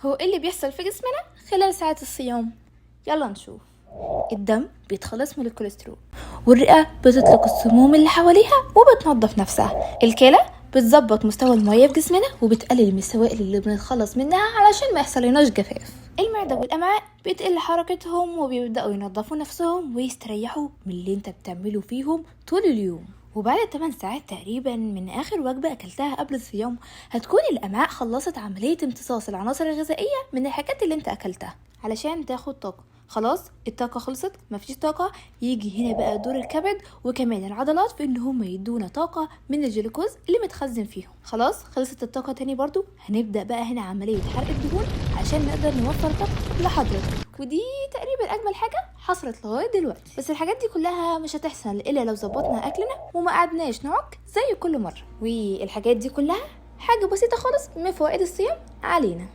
هو ايه اللي بيحصل في جسمنا خلال ساعات الصيام؟ يلا نشوف. الدم بيتخلص من الكوليسترول، والرئة بتطلق السموم اللي حواليها وبتنظف نفسها، الكلى بتظبط مستوى المية في جسمنا وبتقلل من السوائل اللي بنتخلص منها علشان ما يحصلناش جفاف، المعدة والأمعاء بتقل حركتهم وبيبدأوا ينظفوا نفسهم ويستريحوا من اللي انت بتعمله فيهم طول اليوم. وبعد 8 ساعات تقريبا من آخر وجبة أكلتها قبل الصيام هتكون الأمعاء خلصت عملية امتصاص العناصر الغذائية من الحاجات اللي انت أكلتها علشان تاخد طاقة. خلاص الطاقة خلصت، مفيش طاقة، يجي هنا بقى دور الكبد وكمان العضلات في ان هم يدونا طاقة من الجلوكوز اللي متخزن فيهم. خلاص خلصت الطاقة تاني برضو، هنبدأ بقى هنا عملية حرق الدهون عشان نقدر نوفر طاقة لحضرتك. ودي تقريبا اجمل حاجة حصلت لغاية دلوقتي. بس الحاجات دي كلها مش هتحصل الا لو ظبطنا اكلنا وما قعدناش نعك زي كل مرة. والحاجات دي كلها حاجة بسيطة خالص من فوائد الصيام علينا.